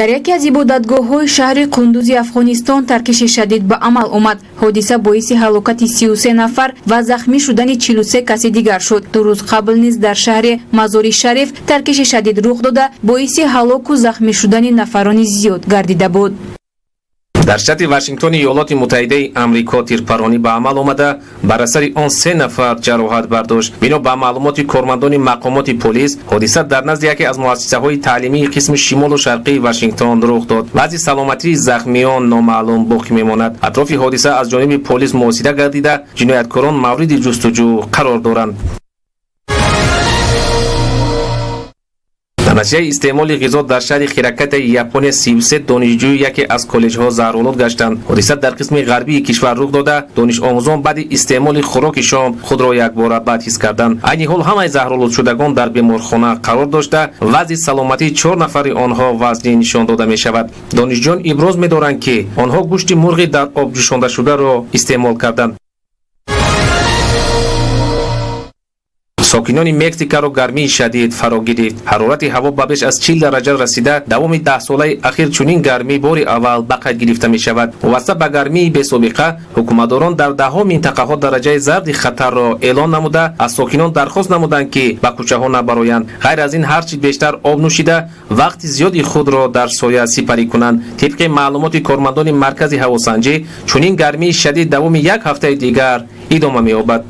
Дар яке аз ибодатгоҳҳои шаҳри Қундузи Афғонистон таркиши шадид ба амал омад. Ҳодиса боиси ҳалокати 33 нафар ва захмӣ шудани 43 каси дигар шуд. 2 рӯз қабл низ дар шаҳри Мазори Шариф таркиши шадид рух дода, боиси ҳалоку захмӣ шудани нафарони зиёд гардида буд. Дар штати Вашингтони Иёлоти Муттаҳидаи Амрико тирпаронӣ ба амал омада, бар асари он се нафар ҷароҳат бардошт. Бино ба маълумоти кормандони мақомоти полис, ҳодиса дар назди яке аз муассисаҳои таълимии қисми шимолу шарқии Вашингтон рух дод. Вазъи саломатии захмиён номаълум боқӣ мемонад. Атрофи ҳодиса аз ҷониби полис муҳосира гардида, ҷинояткорон мавриди ҷустуҷӯ қарор доранд. Дар натиҷаи истеъмоли ғизо дар шаҳри Хиракатаи Япония 33 донишҷӯи яке аз коллеҷҳо заҳролуд гаштанд. Ҳодиса дар қисми ғарбии кишвар рух дода, донишомӯзон баъди истеъмоли хӯроки шом худро якбора бад ҳис карданд. Айни ҳол ҳамаи заҳролудшудагон дар беморхона қарор дошта, вазъи саломатии чор нафари онҳо вазнин нишон дода мешавад. Донишҷӯён иброз медоранд, ки онҳо гӯшти мурғи дар об ҷӯшондашударо истеъмол карданд. Сокинони Мексикаро гармии шадид фаро гирифт. Ҳарорати ҳаво ба беш аз 40 дараҷа расида, давоми даҳсолаи ахир чунин гармӣ бори аввал ба қайд гирифта мешавад. Вобаста ба гармии бесобиқа, ҳукуматдорон дар даҳҳо минтақаҳо дараҷаи зарди хатарро эълон намуда, аз сокинон дархост намуданд, ки ба кӯчаҳо набароянд. Ғайр аз ин, ҳарчи бештар об нӯшида, вақти зиёди худро дар соя сипарӣ кунанд. Тибқи маълумоти кормандони маркази ҳавосанҷӣ, чунин гармии шадид давоми як ҳафтаи дигар идома меёбад.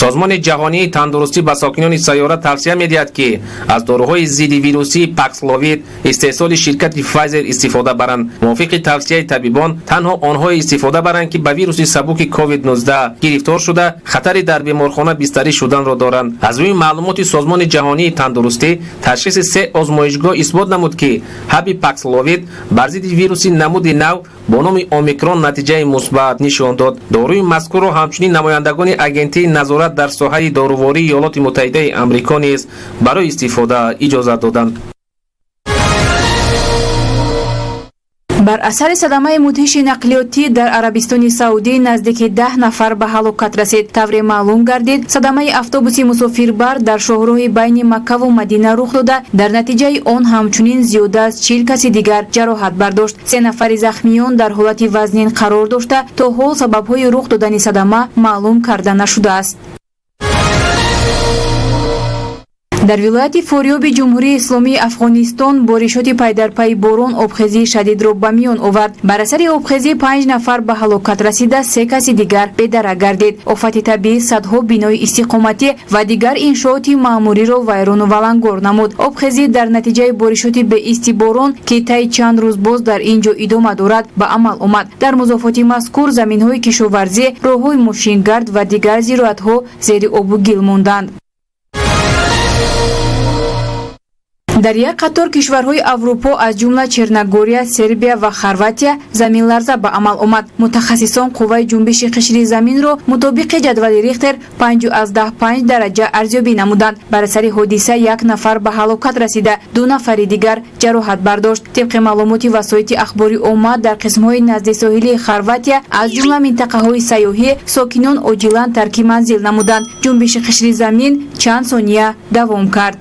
Созмони ҷаҳонии тандурустӣ ба сокинони сайёра тавсия медиҳад, ки аз доруҳои зидди вирусии Паксловид истеҳсоли ширкати Файзер истифода баранд. Мувофиқи тавсияи табибон, танҳо онҳое истифода баранд, ки ба вируси сабуки COVID-19 гирифтор шуда, хатари дар беморхона бистарӣ шуданро доранд. Аз рӯи маълумоти Созмони ҷаҳонии тандурустӣ, ташхиси се озмоишгоҳ исбот намуд, ки ҳаби Паксловид бар зидди вируси намуди нав бо номи Омикрон натиҷаи мусбат нишон дод. Доруи мазкурро ҳамчунин намояндагони Агентии назорат дар соҳаи дорувории Иёлоти Муттаҳидаи Амрико низ барои истифода иҷозат доданд. Бар асари садамаи мудҳиши нақлиётӣ дар Арабистони Саудӣ наздики 10 нафар ба ҳалокат расид. Тавре маълум гардид, садамаи автобуси мусофирбар дар шоҳроҳи байни Маккаву Мадина рух дода, дар натиҷаи он ҳамчунин зиёда аз 40 каси дигар ҷароҳат бардошт. Се нафари захмиён дар ҳолати вазнин қарор дошта, то ҳол сабабҳои рух додани садама маълум карда нашудааст. Дар вилояти Форёби Ҷумҳурии Исломии Афғонистон боришоти пайдарпайи борон обхезии шадидро ба миён овард. Бар асари обхезӣ панҷ нафар ба ҳалокат расида, се каси дигар бедарак гардид. Офати табиӣ садҳо бинои истиқоматӣ ва дигар иншооти маъмуриро вайрону валангор намуд. Обхезӣ дар натиҷаи боришоти беисти борон, ки таи чанд рӯз боз дар ин ҷо идома дорад, ба амал омад. Дар музофоти мазкур заминҳои кишоварзӣ, роҳҳои мошингард ва дигар зироатҳо зери обу гил монданд. Дар як қатор кишварҳои Аврупо, аз ҷумла Черногория, Сербия ва Хорватия, заминларза ба амал омад. Мутахассисон қувваи ҷунбиши қишри заминро мутобиқи ҷадвали Рихтер 5,5 дараҷа арзёбӣ намуданд. Бар асари ҳодиса як нафар ба ҳалокат расида, ду нафари дигар ҷароҳат бардошт. Тибқи маълумоти васоити ахбори омма, дар қисмҳои назди соҳилии Хорватия, аз ҷумла минтақаҳои сайёҳӣ, сокинон оҷилан тарки манзил намуданд. Ҷунбиши қишри замин чанд сония давом кард.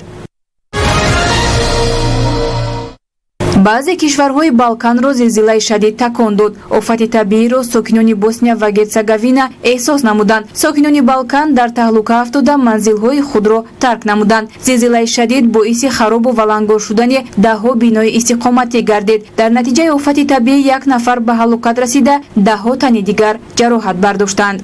Баъзе кишварҳои Балканро зилзилаи шадид такон дод. Офати табииро сокинони Босния ва Герцеговина эҳсос намуданд. Сокинони Балкан дар таҳлука афтода, манзилҳои худро тарк намуданд. Зилзилаи шадид боиси харобу валангор шудани даҳҳо бинои истиқоматӣ гардид. Дар натиҷаи офати табиӣ як нафар ба ҳалокат расида, даҳҳо тани дигар ҷароҳат бардоштанд.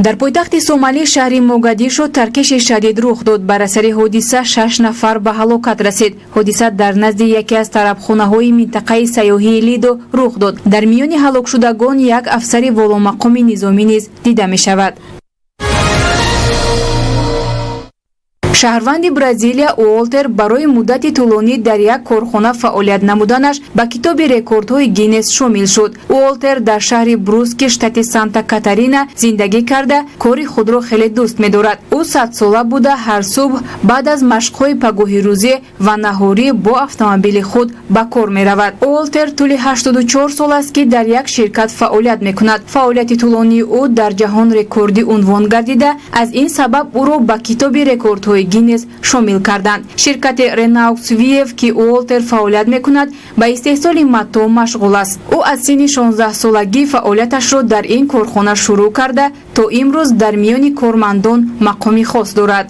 Дар пойтахти Сомалӣ, шаҳри Могадишо, таркиши шадид рух дод. Бар асари ҳодиса шаш нафар ба ҳалокат расид. Ҳодиса дар назди яке аз тарабхонаҳои минтақаи сайёҳии Лидо рух дод. Дар миёни ҳалокшудагон як афсари воломақоми низомӣ низ дида мешавад. Шаҳрванди Бразилия Уолтер барои муддати тӯлонӣ дар як корхона фаъолият намуданаш ба китоби рекордҳои Гиннес шомил шуд. Уолтер дар шаҳри Бруски, штати Санта Катарина зиндагӣ карда, кори худро хеле дӯст медорад. Ӯ 100-сола буда, ҳар субҳ баъд аз машқҳои пагоҳирӯзӣ ва наҳорӣ бо автомобили худ ба кор меравад. Уолтер тӯли 84 сол аст, ки дар як ширкат фаъолият мекунад. Фаъолияти тӯлонии ӯ дар ҷаҳон рекордӣ унвон гардида, аз ин сабаб ӯро ба китоби рекордҳои Гиннес шомил карданд. Ширкати Ренаукс Виев, ки Уолтер фаъолият мекунад, ба истеҳсоли матоъ машғул аст. Ӯ аз синни 16-солагӣ фаъолияташро дар ин корхона шурӯъ карда, то имрӯз дар миёни кормандон мақоми хос дорад.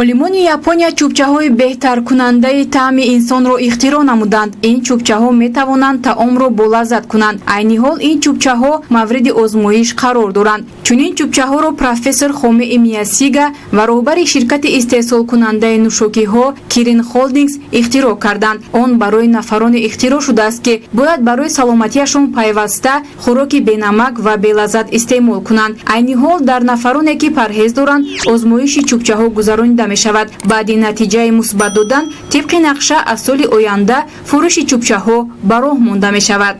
Олимони Япония чӯбчаҳои беҳтаркунандаи таъми инсонро ихтироъ намуданд. Ин чӯбчаҳо метавонанд таомро болаззат кунанд. Айни ҳол ин чӯбчаҳо мавриди озмоиш қарор доранд. Чунин чӯбчаҳоро профессор Хомеи Миясига ва роҳбари ширкати истеҳсолкунандаи нӯшокиҳо Кирин Холдингс ихтироъ карданд. Он барои нафароне ихтироъ шудааст, ки бояд барои саломатиашон пайваста хӯроки бенамак ва белаззат истеъмол кунанд. Айни ҳол дар нафароне, ки парҳез доранд, озмоиши чӯбчаҳо гузаронида мешавад. Баъди натиҷаи мусбат додан, тибқи нақша, аз соли оянда фурӯши чӯбчаҳо ба роҳ монда мешавад.